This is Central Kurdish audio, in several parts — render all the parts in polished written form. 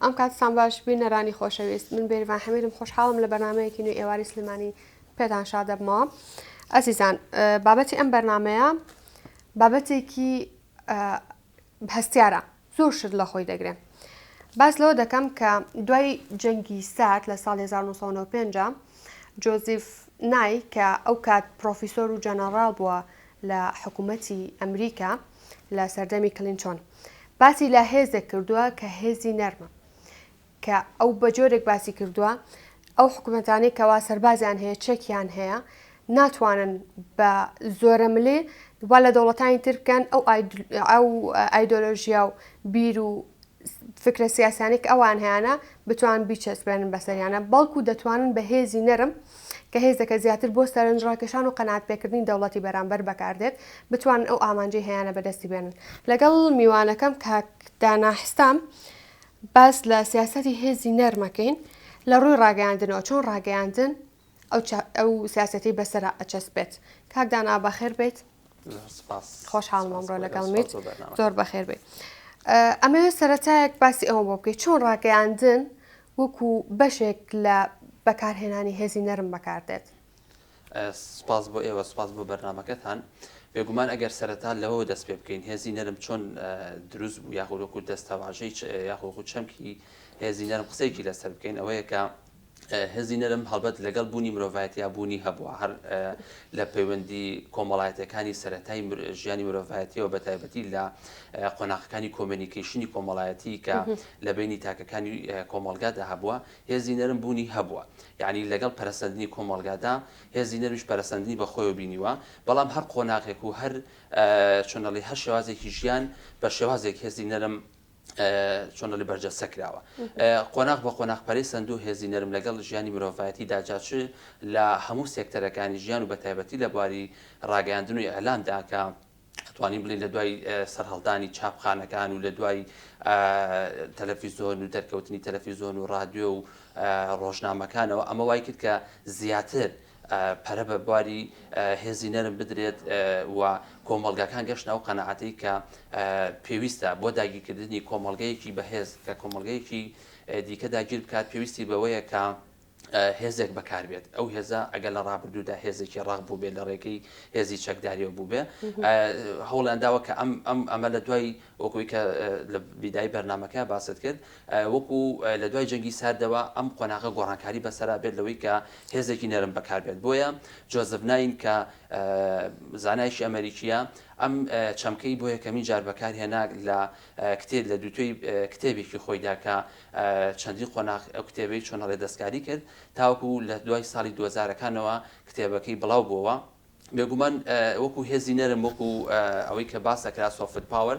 ئەم کاتتان باش بینەرانی خۆشەویست من بێریڤان حەمیدم خۆشحاڵم لە بەرنامەیەکی نوێی ئێوارەی سلێمانی پێتان شاد دەبمەوە ئەزیزان بابەتی ئەم بەرنامەیە بابەتێکی هەستیارە زۆر شت لە خۆی دەگرێ باس لەوە دەکەم کە دوای جەنگی سارد لە ساڵی 1995 جۆزیف نای کە ئەو کات پرۆفیسۆر و جەنەڕاڵ بووە لە حکوومەتی ئەمریکا لە سەردەمی کلینتۆن باسی لە هێزێک کردووە کە هێزی نەرمە کە ئەو بە جۆرێک باسی کردووە ئەو حکوومەتانەی کەوا سەربازیان هەیە چەکیان هەیە ناتوانن بە زۆرەملێ وا لە دەوڵەتانی تر بکەن ئەو ئەو ئایدۆلۆژیا و بیر و فکرە سیاسیانەی کە ئەوان هەیانە بتوان بیچەسپێنن بەسەریانە بەڵکو دەتوانن بە هێزی نەرم کە هێزەکە زیاتر بۆ سەرنجڕاکێشان و قەناعەت پێکردنی دەوڵەتی بەرامبەر بەکاردێت بتوانن ئەو ئامانجەی هەیانە بەدەستی بێنن لەگەڵ میوانەکەم کاک دانا حسام باس لە سیاسەتی هێزی نەرمەکەین لە ڕووی ڕاگەیاندنەوە چۆن ڕاگەیاندن ئەو سیاسەتی بەسەرا ئەچەسپێت کاک دانا بەخێر بێیت خۆشحاڵم ئەمڕۆ لەگەڵمیت زۆر بەخێر بێیت ئەمەوێت سەرەتایەک باسی ئەوە بۆ بکەیت چۆن ڕاگەیاندن وەکو بەشێک لە بەکارهێنانی هێزی نەرم بەکاردێت سپاس بۆ ئێوە سپاس بۆ بەرنمەکەتان بێگومان ئەگەر سەرەتا لەوە دەست پێ بکەین هێزی نەرم چۆن دروست بوو یاخود وەکو دەستەواژەی یاخۆ چەمکی هێزی نەرم قسەیەکی لەسەر بکەین ئەوەیە کە هێزی نەرم هەڵبەت لەگەڵ بوونی مرۆڤایەتیا بوونی هەبووە، هەر لە پەیوەندی کۆمەڵایەتیەکانی سەرەتای ژیانی مرۆڤایەتیەوە بە تایبەتی لە قۆناغەکانی کۆمێنیکەیشنی کۆمەڵایەتی کە لە بینی تاکەکانی کۆمەڵگادا هەبووە هێزی نەرم بوونی هەبووە یعنی لەگەڵ پەرەسەندنی کۆمەڵگادا هێزی نەرمیش پەرەسەندنی بەخۆیەوە بینیوە بەڵام هەر قۆناغێک و هەر چۆنەڵی هەر شێوازێکی ژیان بە شێوازێک هێزی نەرم چۆن دەڵێ بەرجەستە کراوە. قۆناغ بە قۆناغ پەرەی سەندوو هێزی نەرم لەگەڵ ژیانی مرۆڤایەتیدا جا چ لە هەموو سێکتەرەکانی ژیان و بەتایبەتی لە بواری ڕاگەیاندن و ئیعلامدا کە ئەتوانین بڵێین لە دوای سەرهەڵدانی چاپخانەکان و لە دوای تەلەفیزۆن و دەرکەوتنی تەلەفیزۆن و ڕادیۆ و ڕۆژنامەکانەوە ئەمە وای کرد کە زیاتر پەرە بە بواری هێزی نەرم بدرێت و کۆمەڵگاکان گەشتنە ئەو قەناعەتەی کە پێویستە بۆ داگیرکردنی کۆمەڵگەیەکی بەهێز کە کۆمەڵگەیەکی دیکە داگیر بکات پێویستی بەوەیە کە هێزێک بەکاربێت ئەو هێزە ئەگەر لە ڕابردوودا هێزێکی ڕەق بووبێت لە ڕێگەی هێزی چەکداریەوە بووبێ هەوڵیان داوە کە ئەم ئەم ئەمە لە دوای وەکوی کە لە بیدای بەرنمەکە باست کرد وەکو لە دوای جەنگی ساردەوە ئەم قۆناغە گۆڕانکاری بەسەرا بێت لەوەی کە هێزێکی نەرم بەکاربێت بۆیە جۆزف ناین کە زانایەکی ئەمەریکییە ئەم چەمکەی بۆ یەکەمین جار بەکارهێنا لە کتێب لە دووتوێی کتێبێکی خۆیدا کە چەندین قۆناغ ئەو کتێبەی چۆن هەڵێ دەستکاری کرد تاوەکو لە دوای ساڵی 2000ەکانەوە کتێبەکەی بڵاو بووەوە. بێگومان وەکو هێزی نەرم وەکو ئەوەی کە باس دەکرا soft power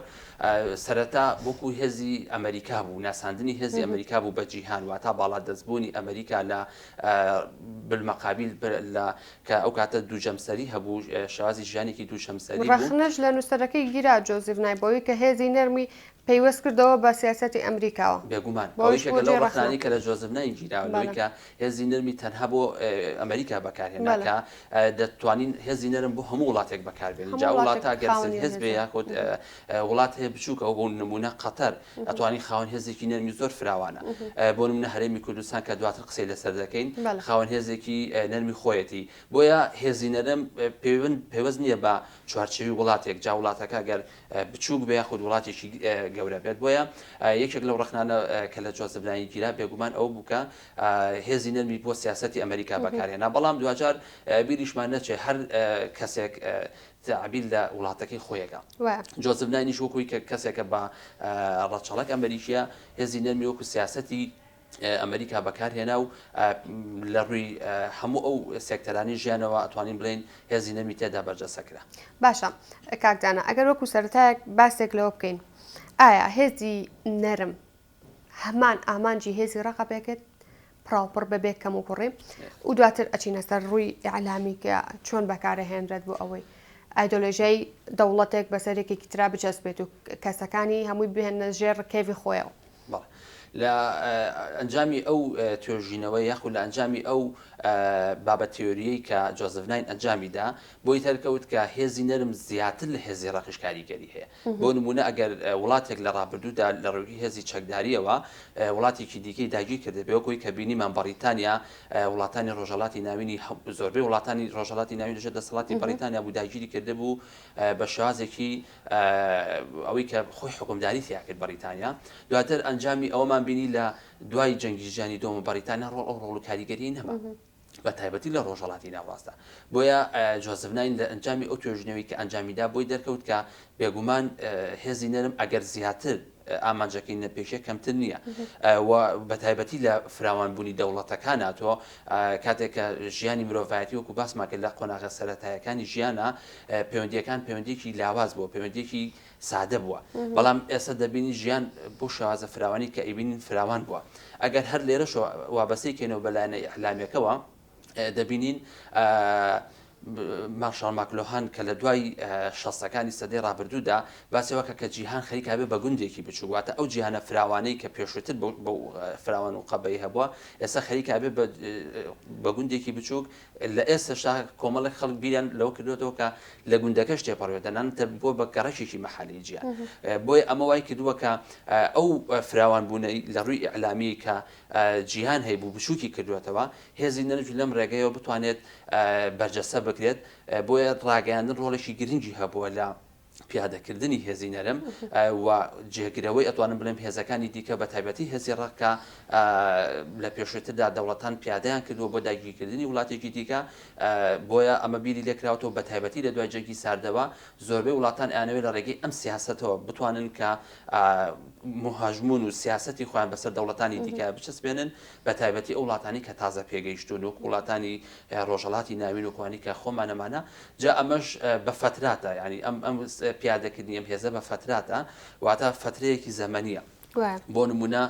سەرەتا وەکو هێزی ئەمریکا بوو ناساندنی هێزی ئەمریکا بوو بە جیهان واتا باڵادەستبوونی ئەمریکا لە بالمقابل لە کە ئەو کاتە دوو جەمسەری هەبوو شێوازی ژیانێکی دوو جەمسەری بوو. ڕەخنەش لە نووسەرەکەی گیرا جۆزیف نای بەوەی کە هێزی نەرمی پەیوەست کردەوە بە سیاسەتی ئەمریکاوە. بێگومان ئەوە بەوەیش یەکێکە بووە لەو جێی ڕەخنە. ڕەخنانەی کە لە جۆزیف نای گیراوە لەوەی بەڵێ. کە هێزی نەرمی تەنها بۆ ئەمریکا بەکارهێنا بەڵێ. کە دەتوانین هێزی نەرم بۆ هەموو وڵاتێک بەکاربێنین هەموو جا ئەو وڵاتێک وڵاتە گەر خاوەنی زلهێز بێ هێزە. یاخود وڵات هەیە بچووکە بۆ نموونە قەتەر ئەتوانین خاوەن هێزێکی نەرمی زۆر فراوانە بۆ نموونە هەرێمی کوردستان کە دواتر قسەی لەسەر دەکەین خاوەن هێزێکی نەرمی خۆیەتی بۆیە هێزی نەرم پەیوەست نییە بە چوارچێوی وڵاتێک جا وڵاتەکە گەر بچووک بێ یاخود وڵاتێکی گەورە بێت بۆیە یەکێک لەو ڕەخنانە کە لە جۆزف ناین گیرا بێگومان ئەو بوو کە هێزی نەرمی بۆ سیاسەتی ئەمریکا بەکارهێنا بەڵام دواجار بیریشمان نەچێ هەر کەسێک تەعبیر لە وڵاتەکەی خۆیەکە. جۆزف ناینیش وەکوی کە کەسێکە بە ڕەچەڵەک ئەمریکیە هێزی نەرمی وەکو سیاسەتی ئەمریکا بەکارهێنا و لە ڕووی هەموو ئەو سێکتەرانی ژیانەوە ئەتوانین بڵێین هێزی نەرمی تێدا بەرجەستە کرا. باشە کاک دانا ئەگەر وەکو سەرەتایەک باسێک لەوە بکەین ئایا هێزی نەرم هەمان ئامانجی هێزی ڕەقە پێکرد پڕاوپڕ بەبێ کەموکوڕی و دواتر ئەچینە سەر ڕووی ئیعلامی کە چۆن بەکارەهێنرێت بۆ ئەوەی ئایدۆلۆژیای دەوڵەتێک بەسەر یەکێکی ترا بچەسپێت و کەسەکانی هەمووی بهێننە ژێر ڕکێڤی خۆیەوە. بەڵێ. لە ئەنجامی ئەو توێژینەوە یاخود لە ئەنجامی ئەو. بابەت تیۆرییەی کە جۆزف ناین ئەنجامی دا، بۆی دەرکەوت کە هێزی نەرم زیاتر لە هێزی ڕەقیش کاریگەری هەیە. بۆ نموونە ئەگەر وڵاتێک لە ڕابردوودا لە ڕووی هێزی چەکدارییەوە وڵاتێکی دیکەی داگیر کردبێ، وەک ئەوەی کە بینیمان بەڕیتانیا وڵاتانی ڕۆژهەڵاتی ناوینی زۆربەی وڵاتانی ڕۆژهەڵاتی ناوین لەژێر دەسەڵاتی بەڕیتانیا بوو داگیری کردبوو بە شێوازێکی ئەوەی کە خۆی حوکمداری تیا کرد بەڕیتانیا. دواتر ئەنجامی ئەوەمان بینی لە دوای جەنگی جیهانی دووەم بەڕیتانیا ڕۆڵ ئەو ڕۆڵ و کاریگەریی نەما. بە تایبەتی لە ڕۆژهەڵاتی ناوەڕاستدا. بۆیە جۆزف ناین لە ئەنجامی ئەو توێژینەوەی کە ئەنجامی دا بۆی دەرکەوت کە بێگومان هێزی نەرم ئەگەر زیاتر ئامانجەکەی نەپێکێ کەمتر نییە و بە تایبەتی لە فراوانبوونی دەوڵەتەکان تۆ کاتێک کە ژیانی مرۆڤایەتی وەکو باسمان کرد لە قۆناغە سەرەتایەکانی ژیانە پەیوەندیەکان پەیوەندیەکی لاواز بووە پەیوەندیەکی سادە بووە بەڵام ئێستا دەبینی ژیان بۆ شێوازە فراوانی کە ئەیبینین فراوان بووە ئەگەر هەر لێرەشەوە وابەستەی کەینەوە بە لایەنە ئیعلامیەکەوە دەبینین مارشال ماکلۆهان کە لە دوای شەستەکانی سەدەی ڕابردوودا باسی وەکە کە جیهان خەریکا بێ بە گوندێکی بچوو واتە ئەو جیهانە فراوانەی کە پێشووتر بەو فراوان و قەبەی هەبووە ئێستا خەریکا بێ بە گوندێکی بچووک لە ئێستەشدا کۆمەڵێک خەڵک بیریان لەوە کردوێتەوە کە لە گوندەکەش تێپەڕێت تەنانەت بووە بە گەڕەکێکی مەحەلی جیان بۆیە ئەمە وای کردووە کە ئەو فراوانبوونەی لە ڕووی ئیعلامی کە جیهان هەیبوو بچووکی کردوێتەوە هێزی نەرمش لەم ڕێگەیەوە بتوانێت بەرجەستە بکرێت بۆیە ڕاگەیاندن ڕۆڵێکی گرنگی هەبووە لە پیادەکردنی هێزی نەرم و جێگرەوەی ئەتوانم بڵێم هێزەکانی دیکە بە تایبەتی هێزی ڕەق کە لە پێشووتردا دەوڵەتان پیادەیان کردووە بۆ داگیرکردنی وڵاتێکی دیکە بۆیە ئەمە بیری لێکراوەتەوە بە تایبەتی لە دوای جەنگی ساردەوە زۆربەی وڵاتان ئەیانەوێت لە ڕێگەی ئەم سیاسەتەوە بتوانن کە هەژموون و سیاسەتی خۆیان بەسەر دەوڵەتانی دیکە بچەسپێنن بە تایبەتی ئەو وڵاتانی کە تازە پێگەیشتوون وەک وڵاتانی ڕۆژهەڵاتی ناوین و کوانی کە خۆمانەمانە جا ئەمەش بە فەتراتە یانی ئەم ئەم پیادەکردنی ئەم هێزە بە فەتراتە واتە فەترەیەکی زەمەنیە بۆ نمونە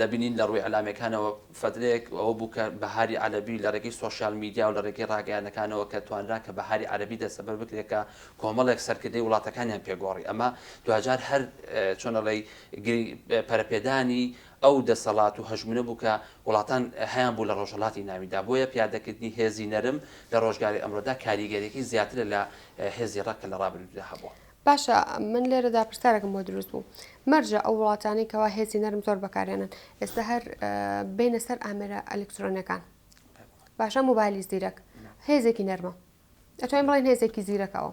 دەبینین لە ڕووی ئەلامەکانەوە فەترەیەک ئەوە بوو کە بەهاری عەرەبی لە ڕێگەی سۆشیال میدیا و لە ڕێگەی ڕاگەیانەکانەوە کە توانرا کە بەهاری عەرەبی دەستەبەر بکرێت کە کۆمەڵێک سەرکردەی وڵاتەکانیان پێگۆڕی ئەمە دواجار هەر چۆنەڵی پەرەپێدانی ئەو دەسەڵات و هەژموونە بوو کە وڵاتان هەیانبوو لە ڕۆژهەڵاتی ناویندا، بۆیە پیادەکردنی هێزی نەرم لە ڕۆژگاری ئەمڕۆدا کاریگەرییەکەی زیاترە لە هێزی ڕەق کە لە ڕابردوودا هەبووە. باشە من لێرەدا پرسیارێکم بۆ دروست بوو، مەرجە ئەو وڵاتانەی کەوا هێزی نەرم زۆر بەکارێنن، ئێستا هەر بێینە سەر ئامێرە ئەلکترۆنیەکان، باشە مۆبایلی زیرەک هێزێکی نەرمە، ئەتوانین بڵێین هێزێکی زیرەکەوە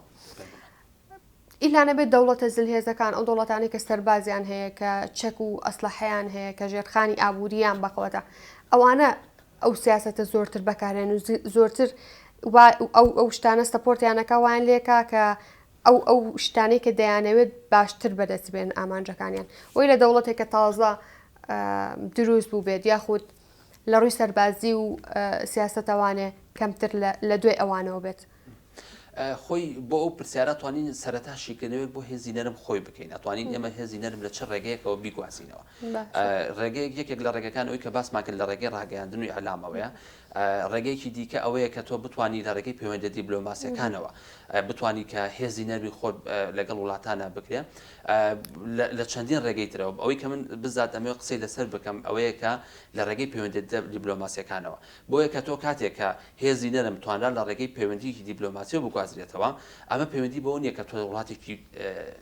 ئیلا نەبێت دەوڵەتە زلهێزەکان ئەو دەوڵەتانەی کە سەربازیان هەیە کە چەک و ئەسلحەیان هەیە کە ژێرخانی ئابووریان بەقوەتە ئەوانە ئەو سیاستە زۆرتر بەکارێن و زۆرتر ئەو ئەو شتانە سەپۆرتیانەکە وایان لێکا کە ئەو ئەو شتانەی کە دەیانەوێت باشتر بەدەست بێن ئامانجەکانیان وەی لە دەوڵەتێک کە تازە دروست بوو بێت یاخود لە ڕووی سەربازی و سیاسەتەوانێ کەمتر لە دوای ئەوانەوە بێت. خۆی بۆ ئەو پرسیارە توانین سەرەتا شیکردنەوەیەک بۆ هێزی نەرم خۆی بکەین ئەتوانین ئێمە هێزی نەرم لە چ ڕێگەیەکەوە بیگوازینەوە ڕێگەیەک یەکێک لە ڕێگەکان ئەوی کە باسمان کرد لە ڕێگەی ڕاگەیاندن و ئیعلامەوەیە ڕێگەیەکی دیکە ئەوەیە کە تۆ بتانی لە ڕێگەی پەیوەندە دیبلۆماسیەکانەوە بتانی کە هێزی نەرمی خۆت لەگەڵ وڵاتانە بکرێ لە چەندین ڕێگەی ترەوە ئەوەی کە من بزات ئەمەوێ قسەی لەسەر بکەم ئەوەیە کە لە ڕێگەی پەیوەندە دیبلۆماسیەکانەوە بۆیە کە تۆ کاتێک کە هێزی نەرم توانرا لە ڕێگەی پەیوەندیی دیبلۆماسیەوە بگوازرێتەوە ئەمە پەیوەندی بەوە نیە کە تۆ وڵاتێکی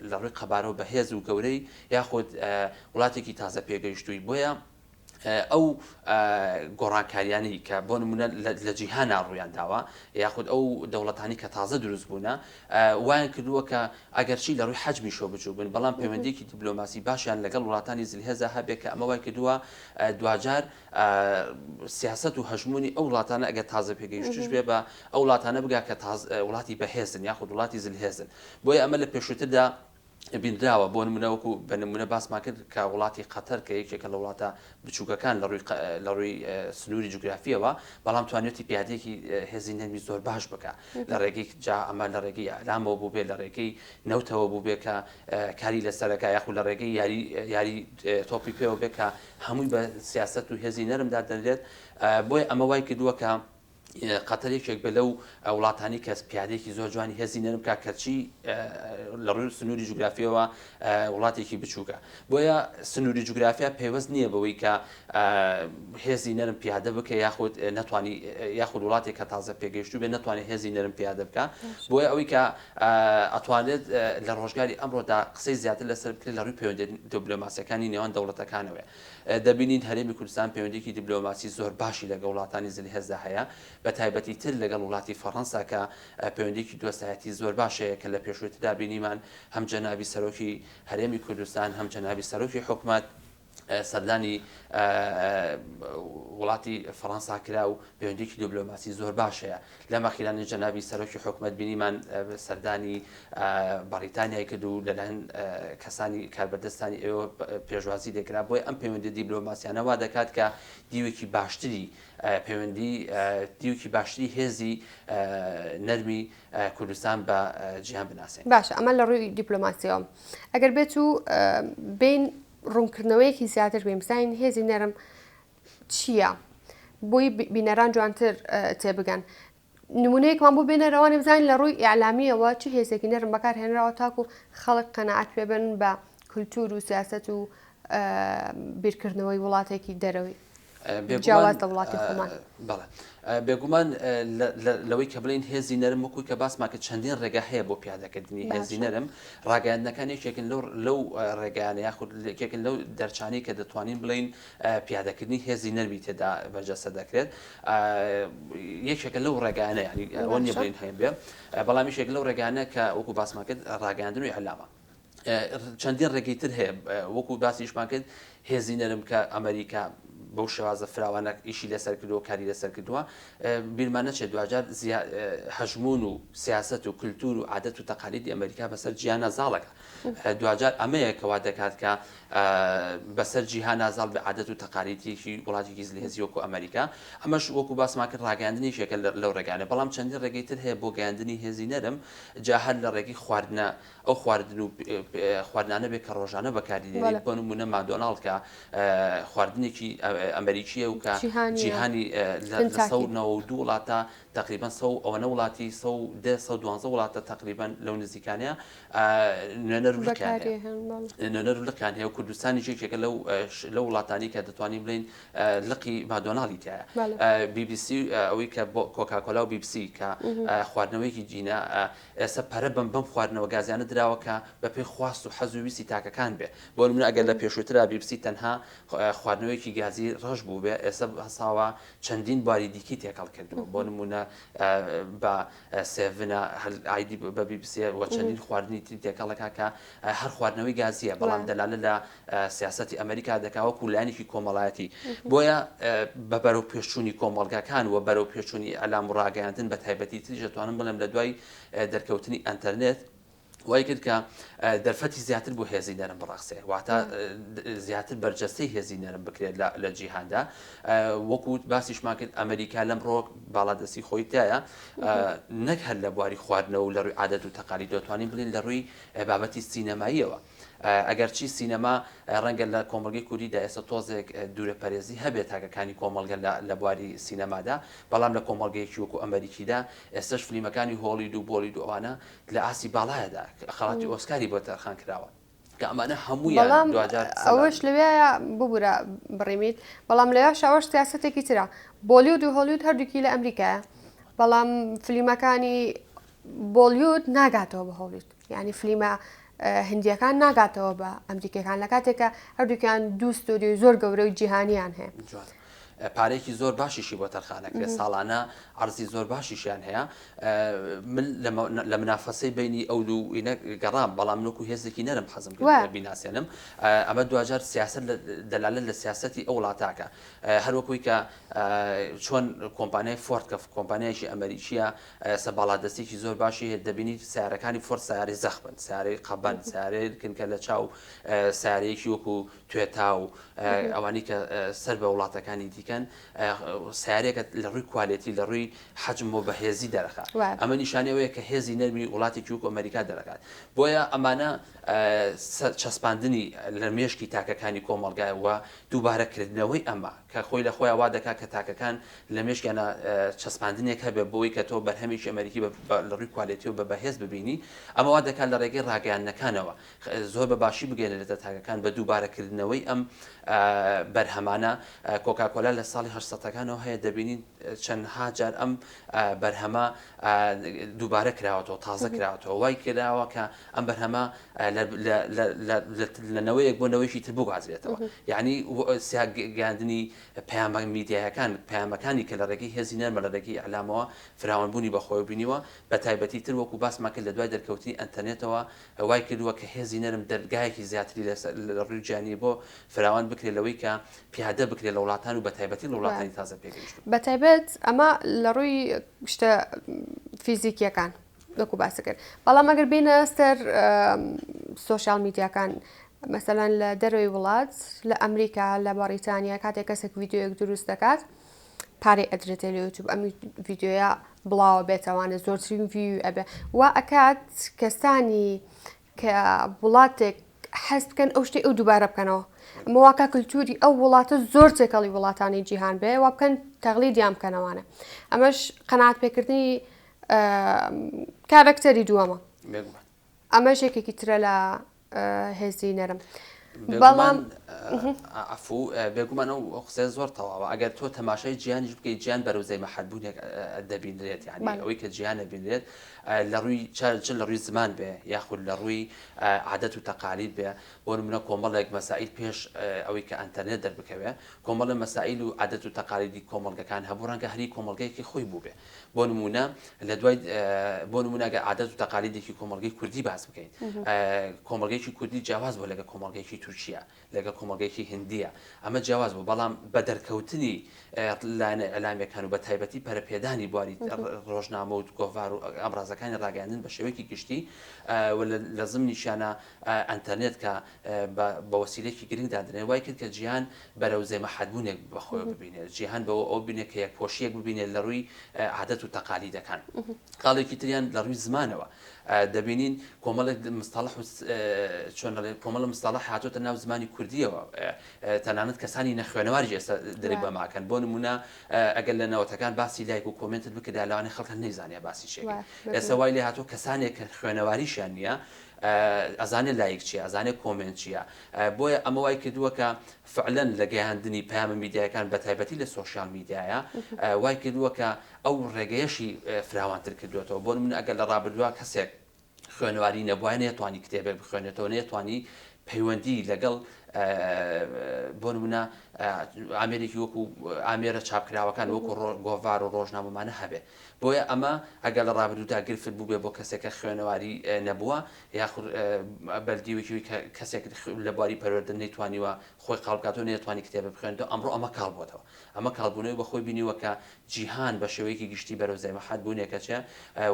لە ڕووی قەبارەوە بەهێز و گەورەی یاخود وڵاتێکی تازە پێگەیشتووی بۆیە ئەو گۆڕانکاریانەی کە بۆ نمونە لە جیهانا ڕوویان داوە یاخود ئەو دەوڵەتانی کە تازە دروست بوونە وایان کردووە کە ئەگەرچی لە ڕووی حەجمیشەوە بچووک بن بەڵام پەیوەندیکی دیبلۆماسی باشیان لەگەڵ وڵاتانی زلهێزا هەبێ کە ئەمە وای کردووە دواجار سیاسەت و هەژموونی ئەو وڵاتانە ئەگەر تازە پێگەیشتوش بێ بە ئەو وڵاتانە بگا کە وڵاتی بەهێزن یاخود وڵاتی زلهێزن بۆیە ئەمە لە پێشووتردا بینراوە، بۆ نمونە وەکو بە نمونە باسمان کرد کە وڵاتی قەتەر کە یەکێکە لە وڵاتە بچووکەکان لە ڕووی لە ڕووی سنووری جوگرافیەوە بەڵام توانیویەتی پیادەیەکی هێزی نەرمی زۆر باش بکە لە ڕێگەی جا ئەمە لە ڕێگەی ئیعلامەوە بوو بێ لە ڕێگەی نەوتەوە بوو بێ کە کاری لەسەرەکە یاخود لە ڕێگەی یاری یاری تۆپی پێوە بێ کە هەمووی بە سیاسەت و هێزی نەرم دادەنرێت بۆیە ئەمە وای کردووە کە. قەتەر یەکێک بێ لەو وڵاتانی کە پیادەیەکی زۆر جوانی هێزی نەرم بکات کەچی لە ڕووی سنووری جوگرافیەوە وڵاتێکی بچووکە بۆیە سنووری جوگرافیا پەیوەست نییە بەوەی کە هێزی نەرم پیادە بکە یاخود نەتوانی یاخود وڵاتێک کە تازە پێگەیشتوو بێ نەتوانێت هێزی نەرم پیادە بکە بۆیە ئەوەی کە ئەتوانێت لە ڕۆژگاری ئەمڕۆدا قسەی زیاتر لەسەر بکرێت لە ڕووی پەیوەندی دیبلۆماسیەکانی نێوان دەوڵەتەکانەوەیە دەبینین هەرێمی کوردستان پەیوەندیەکی دیبلۆماسی زۆر باشی لەگەڵ وڵاتانی زلهێزدا هەیە، بە تایبەتی تر لەگەڵ وڵاتی فەڕەنسا کە پەیوەندیەکی دۆستایەتی زۆر باش هەیە کە لە پێشووتردا بینیمان هەم جەنابی سەرۆکی هەرێمی کوردستان هەم جەنابی سەرۆکی حکومەت سەردانی وڵاتی فەڕەنسا کرا و پەیوەندیەکی دیبلۆماسی زۆر باش هەیە. لەم ئەخیرانەی جەنابی سەرۆکی حکومەت بینیمان سەردانی بەڕیتانیای کرد و لەلایەن کەسانی کاربەدەستانی ئەوێ پێشوازی لێکرا، بۆیە ئەم پەیوەندیە دیبلۆماسیانە وا دەکات کە دیوێکی باشتری پەیوەندی دیوێکی باشتری هێزی نەرمی کوردستان بە جیهان بناسێن. باشە ئەمە لە ڕووی دیپلۆماسیەوە ئەگەر بێت و بین ڕوونکردنەوەیەکی زیاتر بین بزانین هێزی نەرم چییە؟ بۆی بینەران جوانتر تێبگەن. نمونەیەکمان بۆ بێنەرەوانی بزانین لە ڕووی ئیعلامیەوە چ هێزێکی نەرم بەکار هێنراوە تاکو خەڵک قەناعەت پێ بن بە کولتوور و سیاسەت و بیرکردنەوەی وڵاتێکی دەرەوەی جیاواز لە وڵاتی خۆمان. بەڵێ بێگومان لەوەی کە بڵێین هێزی نەرم وەکوی کە باسمان کرد چەندین ڕێگا هەیە بۆ پیادەکردنی هێزی نەرم ڕاگەیاندنەکان یەکێکن لەو لەو ڕێگایانە یاخود یەکێکن لەو دەرچانەی کە دەتوانین بڵێین پیادەکردنی هێزی نەرمی تێدا بەرجەستە دەکرێت یەکێکە لەو ڕێگانە ینی ئەوە نیە بڵێین هەیە بێ بەڵام یەکێک لەو ڕێگانە کە وەکو باسمان کرد ڕاگەیاندن و ئیعلامە چەندین ڕێگەی تر هەیە وەکو باسیشمان کرد هێزی نەرم کە ئەمریکا بەو شێوازە فراوانە ئیشی لەسەر کردووە کاری لەسەر کردووە بیرمان نەچێت دواجار هەژمون و سیاست و کللتور و عادەت و تەقالیدی ئەمریکا بەسەر جیهانە زاڵەکە دواجار ئەمەیە کەوا دەکات کە بەسەر جیهانا زاڵ بێ عادەت و تەقالیدێکی وڵاتێکی زلهێزی وەکو ئەمریکا ئەمەش وەکو باسمان کرد ڕاگەیاندنی یەکێکە لەو ڕێگانە بەڵام چەندین ڕێگەی تر هەیە بۆ گەیاندنی هێزی نەرم جا هەر لە ڕێگەی خواردنە ئەو خواردن و خواردنانە بێ کە ڕۆژانە بەکاری دێنین بۆ نمونە مادۆناڵد کە خواردنێکی ئەمریکیە و کە جیهانی لە 192 وڵاتە تەقریبەن سەو ئەوەنە وڵاتی 110 112 وڵاتە تەقریبەن لەو نزیکانەیە نوێنەر و لقیان هەیە نوێنەر و لقیان هەیە و کوردستانیش یەکێکە لەو لەو وڵاتانی کە دەتوانین بڵێین لقی مادۆناڵی تایە بیبیسی ئەوەی کە بۆ کۆکاکۆلا و بیبسی کە خواردنەوەیەکی جینە ئێستا پەرە بەم بەم خواردنەوە گازیانە دراوە کە بەپێی خواست و حەز و ویستی تاکەکان بێ بۆ نمونە ئەگەر لە پێشووترا بیبسی تەنها خواردنەوەیەکی گازی ڕەش بوو بێ ئێستا هەساوە چەندین بواری دیکەی تێکەڵ کردووە بۆ نمونە بە سێڤنە ئایدی بە بیبسێ و چەندین خواردنی تری تێکەڵەکە کە هەر خواردنەوەی گازیە بەڵام دەلالە لە سیاسەتی ئەمریکا دەکا وەکو لایەنێکی کۆمەڵایەتی بۆیە بە بەرەو پێشچوونی کۆمەڵگاکان و بەرەو پێشچوونی ئەلام و ڕاگەیاندن بە تایبەتی تریش دەتوانم بڵێم لە دوای دەرکەوتنی ئەتەرنێت وای کرد کە دەرفەتی زیاتر بۆ هێزی نەرم بڕەخسێ واتە زیاتر بەرجەستەی هێزی نەرم بکرێت لە جیهاندا وەکو باسیشمان کرد ئەمریکا لەم ڕۆ باڵادەستی خۆی تایە نەک هەر لە بواری خواردنەوە و لە ڕووی عادەت و تەقالی دەتوانین بڵین لە ڕووی بابەتی سینەماییەوە ئەگەرچی سینەما ڕەنگە لە کۆمەڵگەی کوردیدا ئێستا تۆزێک دوورەپەرێزی هەبێت تاکەکانی کۆمەڵگە لە بواری سینەمادا بەڵام لە کۆمەڵگەیەکی وەکو ئەمریکیدا ئێستش فلیمەکانی هۆڵید و بۆلید و ئەوانە لە ئاستی باڵایەدا خەڵاتی ئۆسکاری بۆ تەرخان کراوە کە ئەمانە هەموویان بەڵام دواجار ئەوەش سەلامن. لەوێیە ببورە بڕیمیت بەڵام لەوێش ئەوەش سیاسەتێکی ترە بۆلیود و هۆلیود هەردووکی لە ئەمریکایە بەڵام فلیمەکانی بۆلیود ناگاتەوە بە هۆلیود یعنی فلیمە هندیەکان ناگاتەوە بە ئەمریکیەکان لە کاتێکە هەردووکیان دوو ستۆدیۆی زۆر گەورە و جیهانیان هەیە. جوان. پارەیەکی زۆر باشیشی بۆ تەرخانەکرێت ساڵانە عەرزی زۆر باشیشیان هەیە من لە منافەسەی بینی ئەو دوو ئینە گەڕام بەڵام من وەکو هێزێکی نەرم حەزم کرد بیناسێنم ئەمە دواجار سیاست دەلالەت لە سیاسەتی ئەو وڵاتاکە هەروەکوی کە چۆن کۆمپانیای فۆرد کە کۆمپانیایکی ئەمریکیە ئێستا باڵادەستێکی زۆر باشی هەیە دەبینیت سیارەکانی فۆرد سیارەی زەخمن سیارەی قەبەن سیارەیەکن کە لە چاو سیارەیەکی وەکو توێتا و ئەوانی کە سەر بە وڵاتەکانی دیکە. دیکەن سیارێکە لە ڕووی کوالێتی لە ڕووی حەجم و بەهێزی دەرەخات ئەمە نیشانەی ئەوەیە کە هێزی نەرمی وڵاتێکی وەکو ئەمریکا دەرەکات بۆیە ئەمانە چەسپاندنی لە مێشکی تاکەکانی کۆمەڵگای و دووبارەکردنەوەی ئەمە کە خۆی لە خۆیان وا دەکات کە تاکەکان لە مێشکیانە چەسپاندنێک هەبێ بۆی کە تۆ بەرهەمێکی ئەمریکی لە ڕووی کوالێتی و بە بەهێز ببینی ئەمە وا دەکات لە ڕێگەی ڕاگەیاندنەکانەوە زۆر بە باشی بگەێنرێتە تاکەکان بە دووبارەکردنەوەی ئەم بەرهەمانە کۆکاکۆلا لە ساڵی هەشتەکانەوە هەیە دەبینین چەندها جار ئەم بەرهەمە دووبارە کراوەتەوە تازە کراوەتەوە وای کراوە کە ئەم بەرهەمە لە نەوەیەک بۆ نەوەیەکی تر بگوازرێتەوە یعنی گەیاندنی پەیامە میدیایەکان پەیامەکانی کە لە ڕێگەی هێزی نەرمە لە ڕێگەی ئیعلامەوە فراوانبوونی بەخۆی بینیوە بە تایبەتی تر وەکو باسمان کرد لە دوای دەرکەوتنی ئەنتەرنێتەوە وای کردووە کە هێزی نەرم دەرگایەکی زیاتری لە ڕووی جیهانی بۆ فراوان بکرێت لەوەی کە پیادە بکرێت لە وڵاتان و بەتایبەتی لە وڵاتانی تازە پێگەیشتوو. بەتایبەت ئەمە لە ڕووی شتە فیزیکیەکان وەکو باست کرد بەڵام ئەگەر بینە سەر سۆشیال میدیاکان مەسەلەن لە دەرەوەی وڵات لە ئەمریکا لە بەڕیتانیا کاتێک کەسێک ڤیددیوەک دروست دەکات پارەی ئەدرێتێ لە یوتیوب ئەم ڤیددیوە بڵاوە بێتەوانە زۆرترین view ئەبێ وا ئەکات کەسانی کە وڵاتێک حەز بکەن ئەو شتەی ئەو دووبارە بکەنەوە ئەمە واکە کللتوری ئەو وڵاتە زۆر تێکەڵی وڵاتانی جیهان بێ وا بکەن تەغلیدیان بکەنەوانە ئەمەش قەنات پێکردنی کارەکتەری دووەمە ئەمەش یەکێکی ترە لە هێزی نەرم. بەڵام عەفو بێگومان ئەو قسەیە زۆر تەواوە ئەگەر تۆ تەماشای جیهانیش بکەیت جیهان بەرەو زەیمەحەتبوونێک دەبینرێت یعنی ئەوەی کە جیهان دەبینرێت لە ڕووی چ لە ڕووی زمان بێ یاخود لە ڕووی عادەت و تەقالید بێ بۆ نمونە کۆمەڵێک مەسائیل پێش ئەوەی کە ئەنتەرنێت دەربکەوێ کۆمەڵە مەسائیل و عادەت و تەقالیدی کۆمەڵگەکان هەبوو ڕەنگە هەری کۆمەڵگەیەکی خۆی بووبێ بۆ نموونە لە دوای بۆ نموونە گەر عادەت و تەقالیدێکی کۆمەڵگەی کوردی باس بکەین کۆمەڵگەیەکی کوردی جیاواز بوو لەگە کۆمەڵگەیەکی تورکیا لەگە کۆمەڵگەیەکی هندیە ئەمە جیاواز بوو بەڵام بە دەرکەوتنی لایەنە ئیعلامیەکان و بە تایبەتی پەرەپێدانی بواری ڕۆژنامە و گۆڤار و ئامرازەکانی ڕاگەیاندن بە شێوەیەکی گشتی و لە زمنیشیانە ئەنتەرنێت کە بە وەسیلەیەکی گرنگ دادەنرێت وای کرد کە جیهان بەرەو زێمەحەدبوونێک بەخۆیەوە ببینێت، جیهان بەوە ئەوە ببینێت کە یەکپۆشییەک ببینێت لە ڕووی عادەت و تەقالیدەکان. خاڵێکی تریان لە ڕووی زمانەوە دەبینین کۆمەڵێک مستەڵح و چۆن دەڵێن کۆمەڵە مستەڵح هاتۆتە ناو زمانی کوردییەوە تەنانەت کەسانی نەخوێنەواریش ئێستا درک بەمە ئەکەن بۆ نموونە ئەگەر لە نەوەتەکان باسی لایک و کۆمێنتت بکردایە لەوانەیە خەڵک هەر نەیزانیایە باسی چی ئەکەی ئێستا وای لێ هاتووە کەسانێک کە خوێنەواریشیان نییە ئەزانێ لایک چیە ئەزانێ کۆمێنت چیە بۆیە ئەمە وای کردووە کە فعلەن لە گەیاندنی پەیامە میدیایەکان بە تایبەتی لە سۆشیال میدیایە وای کردووە کە ئەو ڕێگەیەشی فراوانتر کردوێتەوە بۆ من ئەگەر لە ڕابردووە کەسێک خوێنواری نەبووە نەیەتوانی کتێبێک بخوێنێتەوە نەیەتوانی پەیوەندی لەگەڵ بۆ نمونە ئامێرێکی وەکو ئامێرە چاپکراوەکان وەکو گۆڤار و ڕۆژنامەمانە هەبێ بۆیە ئەمە ئەگەر لە ڕابردوودا گرفت بووبێ بۆ کەسێک کە خوێنەواری نەبووە یاخود بەردیوێکی کە کەسێک لە بواری پەروەردە نەیتوانیوە خۆی قاڵ بکاتەوە نەیتوانی کتێبە بخوێنێتەوە ئەمڕۆ ئەمە کاڵ بۆتەوە ئەمە کاڵبوونەوەی بەخۆی بینیوە کە جیهان بە شێوەیەکی گشتی بەرەو زەیمەحات بوونێکە چێ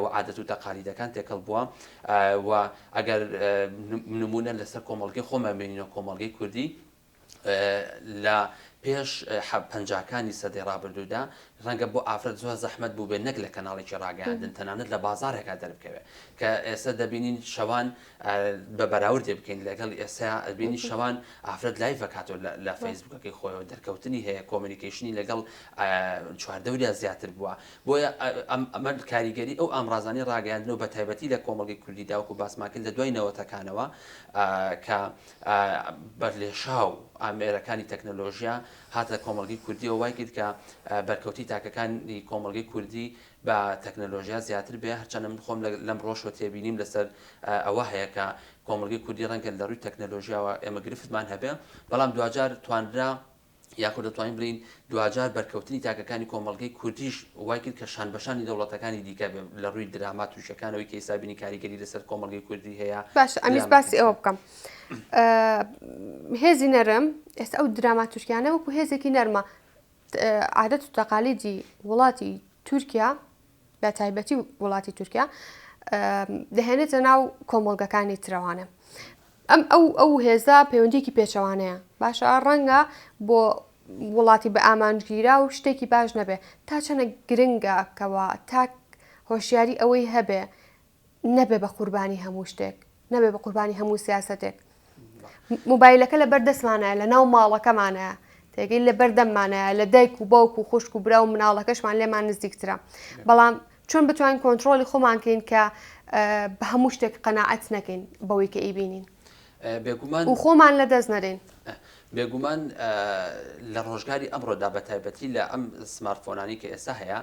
و عادەت و تەقالیدەکان تێکەڵ بووە و ئەگەر نمونە لەسەر کۆمەڵگەی خۆمان بینینەوە کۆمەڵگەی کوردی لە پێش پەنجاکانی سەدەی ڕابردوودا ڕەنگە بۆ ئافرەت زۆر زەحمەت بووبێ نەک لە کەناڵێکی ڕاگەیاندن تەنانەت لە بازاڕێکا دەربکەوێ کە ئێستا دەبینین شەوان بە بەراوردێ بکەین لەگەڵ ئێستا ئەبینی شەوان ئافرەت live ئەکاتەوە لە فەیسبوکەکەی خۆیەوە دەرکەوتنی هەیە communication ی لەگەڵ چواردەوریا زیاتر بووە بۆیە ئەمە کاریگەری ئەو ئامرازانی ڕاگەیاندن و بە تایبەتی لە کۆمەڵگەی کوردیدا وەکو باسمان کرد لە دوای نەوەتەکانەوە کە بەرلێشاو ئامێرەکانی تەکنەلۆژیا هاتە کۆمەڵگەی کوردیەوە وای کرد کە بەرکەوتی تاکەکانی کۆمەڵگەی کوردی بە تەکنەلۆژیا زیاتر بێ هەرچەندە من خۆم لەم ڕۆژەوە تێبینیم لەسەر ئەوە هەیە کە کۆمەڵگەی کوردی ڕەنگە لە ڕووی تەکنەلۆژیاوە ئێمە گرفتمان هەبێ بەڵام دواجار توانرا یاخود دەتوانین بڵێین دواجار بەرکەوتنی تاکەکانی کۆمەڵگەی کوردیش وای کرد کە شانبەشانی دەوڵەتەکانی دیکە بێ لە ڕووی دراما تورکیەکانەوەی کە ئێستا بینی کاریگەری لەسەر کۆمەڵگەی کوردی هەیە باشە ئەمیست باسی ئەوە بکەم هێزی نەرم ئێستا ئەو دراما تورکیانە وەکو هێزێکی نەرمە عادەت و تەقالیدی وڵاتی تورکیا بە تایبەتی وڵاتی تورکیا دەهێنێتە ناو کۆمەڵگەکانی ترەوانە ئەم ئەو ئەو هێزە پەیوەندیکی پێچەوانەیە باشە ڕەنگە بۆ. وڵاتی بە ئامانجگیراو شتێکی باش نەبێ تا چەنە گرنگە کەوا تاک هۆشیاری ئەوەی هەبێ نەبێ بە قوربانی هەموو شتێک نەبێ بە قوربانی هەموو سیاسەتێک مۆبایلەکە لە بەر دەستمانایە لە ناو ماڵەکەمانایە تێگەی لە بەردەممانایە لە دایک و باوک و خوشک و برا و مناڵەکەشمان لێمان نزیکترە بەڵام چۆن بتوانین کۆنترۆڵی خۆمان کەین کە بە هەموو شتێک قەناعەت نەکەین بەوەی کە ئیبینین بێگومان و خۆمان لە دەست نەدەین. بێگومان لە ڕۆژگاری ئەمڕۆدا بە تایبەتی لە ئەم سمارتفۆنانی کە ئێستا هەیە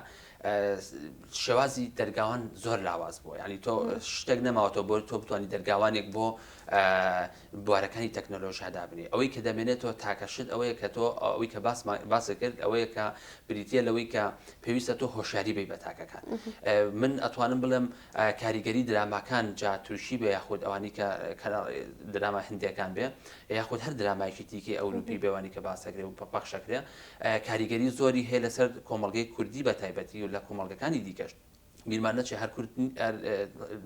شێوازی دەرگاوان زۆر لاواز بووە یعنی تۆ شتێک نەماوەتەوە بۆ تۆ بتوانانی دەرگاوانێک بۆ بوارەکانی تەکنەلۆژیا دابنێ ئەوەی کە دەمێنێتەوە تاکە شت ئەوەیە کە تۆ ئەوەی کە باس کرد ئەوەیە کە بریتە لەوەی کە پێویستە تۆ هۆشیاری بی بە تاکەکان من ئەتوانم بڵێم کاریگەری دراماکان جا تورکی بێ یاخود ئەوانی کە دراما هندەکان بێ یاخود هەر درامایکی دیکەی ئەوروپی بێوانی کە باسەکرێ و پەخشەکرێ کاریگەری زۆری هەیە لەسەر کۆمەڵگەی کوردی بە تایبەتی و لە کۆمەڵگەکانی دیکەش. بیرمان نەچێ هەر کورد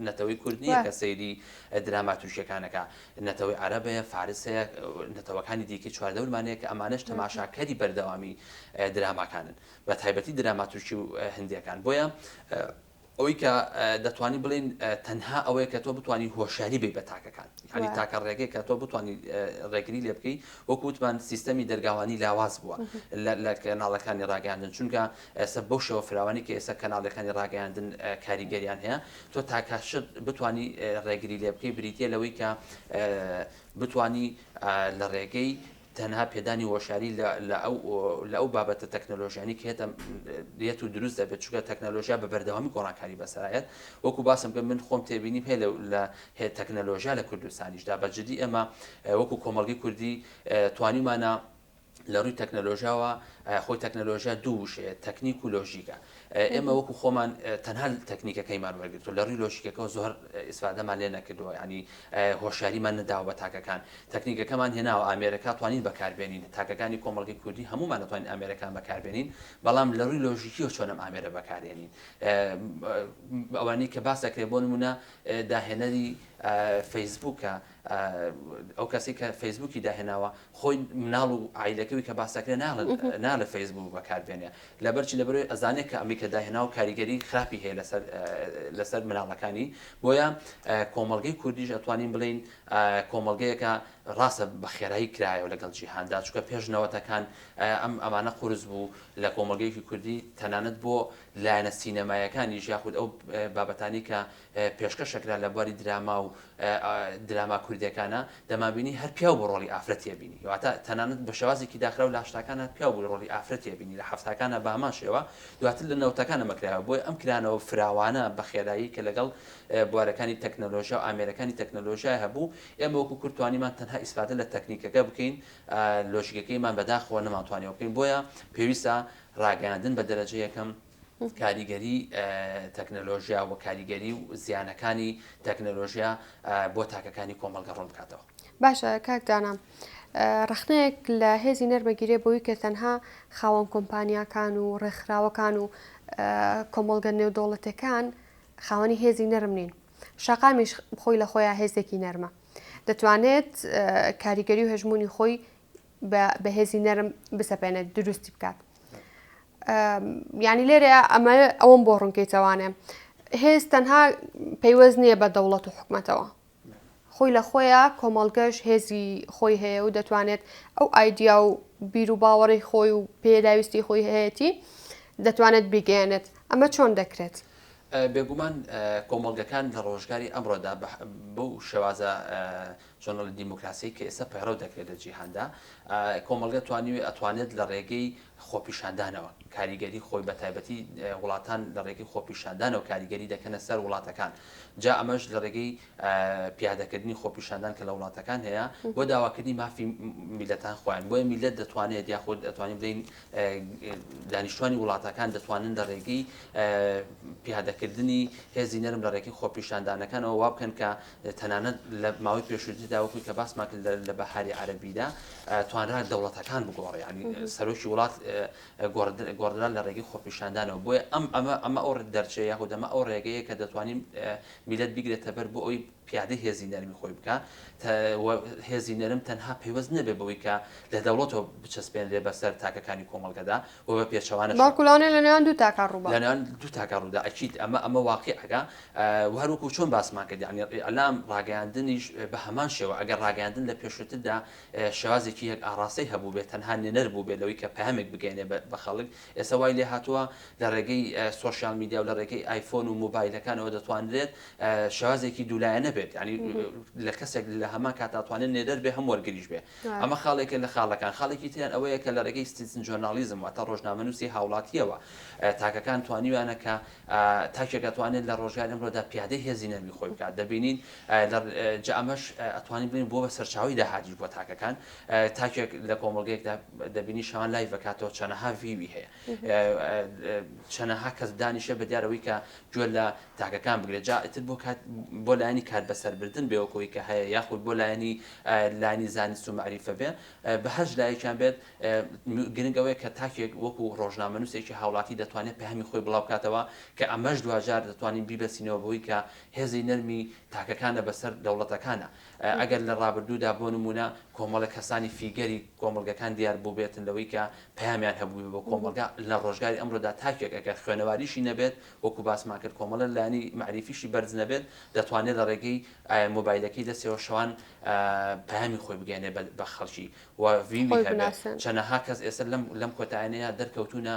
نەتەوەی کورد نییە کە سەیری دراما تورکیەکانەکە نەتەوەی عەرەب هەیە فارس هەیە نەتەوەکانی دیکەی چواردەورمان هەیە کە ئەمانەش تەماشاکەری بەردەوامی دراماکانن بە تایبەتی دراما تورکی و هندیەکان بۆیە ئەوەی کە دەتوانین بڵێین تەنها ئەوەیە کە تۆ بتوانی هۆشیاری بی بە تاکەکان یعنی تاکە ڕێگەی کە تۆ بتوانی ڕێگری لێ بکەی وەکو وتمان سیستەمی دەرگاوانی لاواز بووە لە کەناڵەکانی ڕاگەاندن چونکە ئێستا بەو شێوە فراوانی کە ئێستا کەناڵەکانی ڕاگەیاندن کاریگەریان هەیە تۆ تاکە شت بتانی ڕێگری لێ بکەی بریتە لەوەی کە بتانی لە ڕێگەی تەنها پێدانی هۆشیاری لە ئەو لە ئەو بابەتە تەکنەلۆژیانی کە هێتە دێت و دروست دەبێت چونکە تەکنەلۆژیا بە بەردەوامی گۆڕانکاری بەسەرایەت وەکو باسم کرد من خۆم تێبینیم هەیە لە هەیە تەکنەلۆژیا لە کوردستانیشدا بە جدی ئێمە وەکو کۆمەڵگەی کوردی توانیمانە لە ڕووی تەکنەلۆژیاوە خۆی تەکنەلۆژیا دوو وشەیە تەکنیک و لۆژیکە ئێمە وەکو خۆمان تەنها تەکنیکەکەیمان وەرگرتو لە ڕووی لۆژیکەکەەوە زۆر ئیسفادەمان لێ نەکردووە ینی هۆشیاریمان نەداوە بە تاکەکان تەکنیکەکەمان هێناوە ئامێرەکە توانین بەکاربێنین تاکەکانی کۆمەڵگەی کوردی هەمومان دەتوانین ئامێرەکان بەکاربێنین بەڵام لە ڕووی لۆژیکیەوە چۆن ئەم ئامێرە بەکارێنین ئەوانەی کە باس دەکرێت بۆ نمونە داهێنەری فەیسبوکە ئەو کەسەی کە فەیسبوکی داهێناوە خۆی مناڵ و عیلەکەوی کە باسەکرێ ناڵێ فەیسبوک بەکاربێنێ لەبەرچی لەبەرەوەی ئەزانێت کە ئەمریکا داهێناوە کاریگەری خراپی هەیە لەسەر لەسەر مناڵەکانی بۆیە کۆمەڵگەی کوردیش ئەتوانین بڵین کۆمەڵگەیەکە ڕاستە بە خێرایی کرایەوە لەگەڵ جیهاندا چونکە پێش نەوەتەکان ئەم ئەمانە قورس بوو لە کۆمەڵگەیەکی کوردی تەنانەت بۆ لایەنە سینەمایەکانیش یاخود ئەو بابەتانی کە پێشکەشەکرا لە بواری دراما و دراما کوردیەکانە دەمانبینی هەر پیاو بۆ ڕۆڵی ئافرەتی ئەبینی واتە تەنانەت بە شێوازێکی داخراو لە هەشتاکانە پیاو بوو ڕۆڵی ئافرەتی ئەبینی لە حەفتاکانە بە هەمان شێوە دواتر لە نەوتەکان ئەمە کرایەوە بۆیە ئەم کرانەوە فراوانە بە خێرایی کە لەگەڵ بوارەکانی تەکنەلۆژیا و ئامێرەکانی تەکنەلۆژیا هەبوو ئێمە وەکو کورد توانیمان تەنها ئیسفادە لە تەکنیکەکە بکەین لۆژیکەکەیمان بەداخەوە نەمانتوانیەوە بکەین بۆیە پێویستە ڕاگەیاندن بە دەرەجە یەکەم کاریگەری تەکنەلۆژیا و کاریگەری و زیانەکانی تەکنەلۆژیا بۆ تاکەکانی کۆمەڵگە ڕوون بکاتەوە. باشە کاک دانا ڕەخنەیەک لە هێزی نەرمەگیرێ بۆی کە تەنها خاوەن کۆمپانیاکان و ڕێکخراوەکان و کۆمەڵگە نێودەوڵەتەکان خاوەنی هێزی نەرم نین شەقامیش خۆی لە خۆیان هێزێکی نەرمە دەتوانێت کاریگەری و هەژمونی خۆی بە هێزی نەرم بسەپێنێت دروستی بکات یعنی لێرەیە ئەمە ئەوەم بۆ ڕوونکەیتەوانێ هێز تەنها پەیوەست نییە بە دەوڵەت و حکومەتەوە خۆی لە خۆیان کۆمەڵگەش هێزی خۆی هەیە و دەتوانێت ئەو ئایدیا و بیر و باوەڕی خۆی و پێداویستی خۆی هەیەی دەتوانێت بیگەیەنێت ئەمە چۆن دەکرێت؟ بێگومان کۆمەڵگەکان لە ڕۆژگاری ئەمڕۆدا بەو شێوازە چۆن ئەڵێ دیموکراسیی کە ئێستا پەیڕەو دەکرێت لە جیهاندا، کۆمەڵگە توانیوێ ئەتوانێت لە ڕێگەی خۆپیشاندانەوە کاریگەری خۆی بە تایبەتی وڵاتان لە ڕێگەی خۆپیشاندانەوە کاریگەری دەکەنە سەر وڵاتەکان جا ئەمەش لە ڕێگەی پیادەکردنی خۆپیشاندان کە لە وڵاتەکان هەیە بۆ داواکردنی مافی میلەتان خۆیان بۆیە میلەت دەتوانێت یاخود ئەتوانین بڵێین دانیشتوانی وڵاتەکان دەتوانن لە ڕێگەی پیادەکردنی هێزی نەرم لە ڕێگەی خۆپیشاندانەکانەوە وا بکەن کە تەنانەت لە ماوەی پێشووتردا وەکوی کە باسمان کرد لە بەهاری عەرەبیدا توانرا دەوڵەتەکان بگۆڕێ یعنی سەرۆکی وڵات گۆڕدرا لە ڕێگەی خۆپیشاندانەوە بۆیە ئەم ئەمە ئەمە ئەو دەرچەیە یاخود ئەمە ئەو ڕێگەیە کە دەتوانین میلەت بیگرێتە بەر بۆ ئەوی پیادەی هێزی نەرمی خۆی بکا و هێزی نەرم تەنها پەیوەست نەبێ بەوەی کە لە دەوڵەتەوە بچەسپێنرێ بەسەر تاکەکانی کۆمەڵگەدا و بە پێچەوانەشەوە. بەڵکو لەوانەیە لە نێوان دوو تاکا ڕووبا. لە نێوان دوو تاکا ڕوودا ئەکید ئەمە ئەمە واقیعەکە و هەر وەکو چۆن باسمان کرد یانی ئیعلام ڕاگەیاندنیش بە هەمان شێوە ئەگەر ڕاگەیاندن لە پێشووتردا شێوازێکی یەک ئاڕاستەی هەبووبێ تەنها نوێنەر بووبێ لەوەی کە پەیامێک بگەیەنێ بە خەڵک ئێستا وای لێ هاتووە لە ڕێگەی سۆشیال میدیا و لە ڕێگەی ئایفۆن و مۆبایلەکانەوە دەتوانرێت شێوازێکی دوولایەنە بێت ینی لە کەسێک لە هەمان کاتا توانێت نێرەر بێ هەم وەرگریش بێ ئەمە خاڵێکە لە خاڵەکان خاڵێکی تریان ئەوەیە کە لە ڕێگەی citizen journalism واتە ڕۆژنامەنووسی هاوڵاتیەوە تاکەکان توانیویانە کە تاکێک ئەتوانێت لە ڕۆژگاری ئەمڕۆدا پیادەی هێزی نەرمی خۆی بکات دەبینین جا ئەمەش ئەتوانین بڵێین بووە بە سەرچاوەی داهاتیش بۆ تاکەکان تاکێک لە کۆمەڵگەیەکدا دەبینی شەوان live ئەکاتەوە چەنەها view ی هەیە چەنەها کەس دانیشە بە دیارەوەی کە گوێ لە تاکەکان بگرێت جا ئیتر بۆ کات بۆ لایەنی کات بەسەربردن بێ وەکەوەی کە هەیە یاخود بۆ لایەنی لایەنی زانست و مەعریفە بێ بە هەر لایەکیان بێت گرنگ ئەوەیە کە تاکێک وەکو ڕۆژنامەنووسێکی هاوڵاتی دەتوانێت پەیامی خۆی بڵاو بکاتەوە کە ئەمەش دواجار دەتوانین بیبەستینەوە بەوەی کە هێزی نەرمی تاکەکانە بەسەر دەوڵەتەکانە ئەگەر لە ڕابردوودا بۆ نموونە کۆمەڵێک کەسانی figure ی کۆمەڵگەکان دیار بووبێتن لەوەی کە پەیامیان هەبووبێ بۆ کۆمەڵگا لە ڕۆژگاری ئەمڕۆدا تاکێک ئەگەر خوێنەواریشی نەبێت وەکو باسمان کرد کۆمەڵە لایەنی مەعریفیشی بەرز نەبێت دەتوانێت لە ڕێگەی مۆبایلەکەی دەستیەوە شەوان پەیامی خۆی بگەیەنێ بە خەڵکی و view ی خۆی هەبێ بناسێن. چەنەها کەس ئێستا لەم لەم کۆتایانەیە دەرکەوتوونە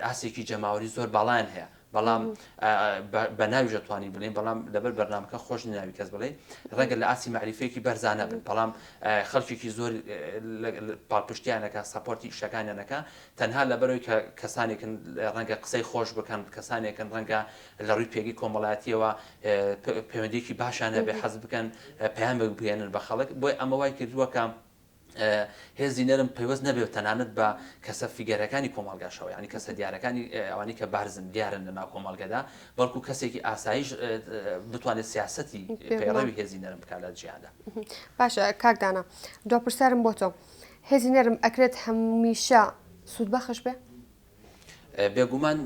ئاستێکی جەماوەری زۆر باڵایان هەیە بەڵام بە ناویش دەتوانین بڵێین بەڵام لەبەر بەرنامەکە خۆش نیە ناوی کەس بڵێ ڕەنگە لە ئاستی مەعریفەیەکی بەرزانە بن بەڵام خەڵکێکی زۆر پاڵپشتیانەکە support ی ئیشەکانیانەکە تەنها لەبەرەوەی کە کەسانێکن ڕەنگە قسەی خۆش بکەن کەسانێکن ڕەنگە لە ڕووی پێگەی کۆمەڵایەتیەوە پەیوەندیەکی باشیان هەبێ حەز بکەن پەیامێک بگەیەنن بە خەڵک بۆیە ئەمە وای کردووە کە هێزی نەرم پەیوەست نەبێت تەنانەت بە کەسە figure ەکانی کۆمەڵگاشەوە یعنی کەسە دیارەکانی ئەوانی کە بارزن دیارن لە ناو کۆمەڵگەدا بەڵکو کەسێکی ئاسایش بتوانێت سیاسەتی پەیڕەوی هێزی نەرم بکات لە جیهاندا. باشە کاک دانا دوا پرسیارم بۆ تۆ هێزی نەرم ئەکرێت هەمیشە سوودبەخش بێ؟ بێگومان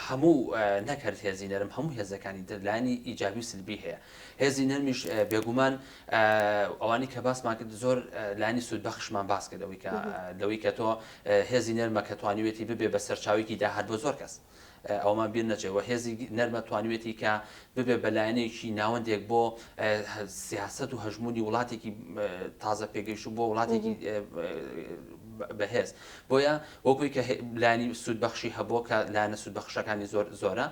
هەموو نەک هەر هێزی نەرم هەموو هێزەکانی تر لایەنی ئیجابی و سلبی هەیە هێزی نەرمیش بێگومان ئەوانی کە باسمان کرد زۆر لایەنی سوودبەخشمان باس کرد ئەوەی کە لەوەی کە تۆ هێزی نەرمە کە توانیوێتی ببێ بە سەرچاوێکی داهات بۆ زۆر کەس ئەوەمان بیر نەچێ و هێزی نەرمە توانیوێتی کە ببێ بە لایەنێکی ناوەندێک بۆ سیاسەت و هەژموونی وڵاتێکی تازە پێگەیشتوو بۆ وڵاتێکی بەهێز بۆیە وەکوی کە لایەنی سوودبەخشی هەبووە کە لایەنە سوودبەخشەکانی زۆر زۆرە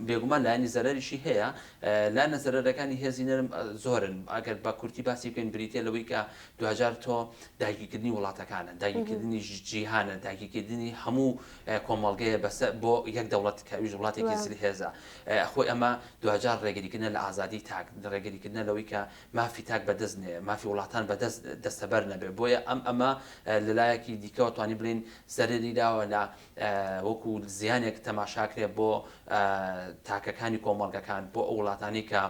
بێگومان لایەنی زەرەریشی هەیە لایەنە زەرەرەکانی هێزی نەرم زۆرن ئەگەر بە کورتی باسی بکەین بریتە لەوەی کە دواجار تۆ داگیرکردنی وڵاتەکانە داگیرکردنی جیهانە داگیرکردنی هەموو کۆمەڵگەیە بەسە بۆ یەک دەوڵەت کە ئەویش وڵاتێکی زلهێزە خۆی ئەمە دواجار ڕێگریکردنە لە ئازادی تاک ڕێگریکردنە لەوەی کە مافی تاک بەدەست نێ مافی وڵاتان بەدەست دەستەبەر نەبێ بۆیە ئەم ئەمە لەلایەکی دیکەوە توانی بڵێین زەرەری داوە لە وەکو زیانێک تەماشاکرێ بۆ تاکەکانی کۆمەڵگەکان بۆ ئەو وڵاتانی کە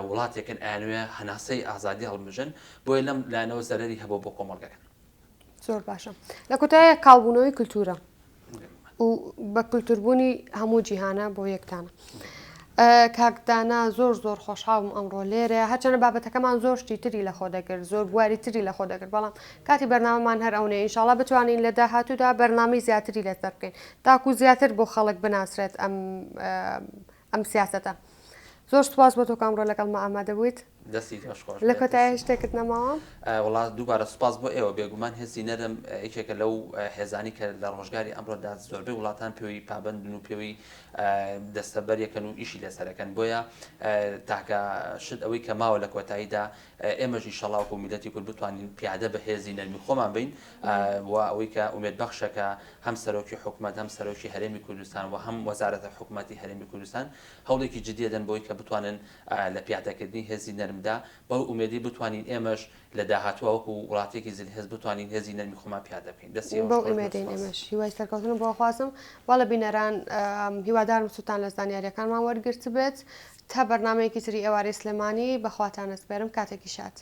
وڵاتێکن ئەیانوێ هەناسەی ئازادی هەڵمژن بۆیە لەم لایەنەوە زەرەری هەبوو بۆ کۆمەڵگەکان. زۆر باشە لە کۆتایە کاڵبوونەوەی کللتورە و بە کللتوربوونی هەموو جیهانە بۆ یەکتانە. کاک دانا زۆر زۆر خۆشحاڵم ئەمڕۆ لێرە هەرچەنە بابەتەکەمان زۆر شتی تری لەخۆ دەگرت زۆر بواری تری لەخۆ دەگرت بەڵام کاتی بەرنامەمان هەر ئەونەیە ئینشاڵا بتوانین لە داهاتوودا بەرنامەی زیاتری لەسەر بکەین تاکو زیاتر بۆ خەڵک بناسرێت ئەم ئەم سیاسەتە زۆر سوپاس بۆ تۆ کە ئەمڕۆ لەگەڵما ئامادە بوویت. دەستی تۆش خۆش لە کۆتایی شتێکت نەماوە؟ وەڵا دووبارە سوپاس بۆ ئێوە بێگومان هێزی نەرم یەکێکە لەو هێزانی کە لە ڕۆژگاری ئەمڕۆدا زۆربەی وڵاتان پێوەی پابەندن و پێوەی دەستەبەر یەکەن و ئیشی لەسەرەکەن بۆیە تاکە شت ئەوەی کە ماوە لە کۆتاییدا ئێمەش ئیشەڵا وەکو میلەتی کورد بتوانین پیادە بە هێزی نەرمی خۆمان بین و ئەوەی کە ئومێد بەخشە کە هەم سەرۆکی حکومەت هەم سەرۆکی هەرێمی کوردستان و هەم وەزارەتە حکومەتی هەرێمی کوردستان هەوڵێکی جدیە دەن بۆی کە بتوانن لە پیادەکردنی هێزی نەرمدا بەو ئومێدەی بتوانین ئێمەش لە داهاتووا وەکو وڵاتێکی زلهێز بتوانین هێزی نەرمی خۆمان پیادە بکەین. دەستی ئێوەش بەو خۆش بێت ئومێدەین سوپاس. ئێمەش هیوای سەرکەوتنم بۆ ئەخوازم. بەڵێ بینەران هیوادارم سوودتان لە زانیاریەکانمان وەرگرتبێت. تا بەرنامەیەکی تری ئێوارەی سلێمانی بەخواتان ئەسپێرم کاتێکی شاد.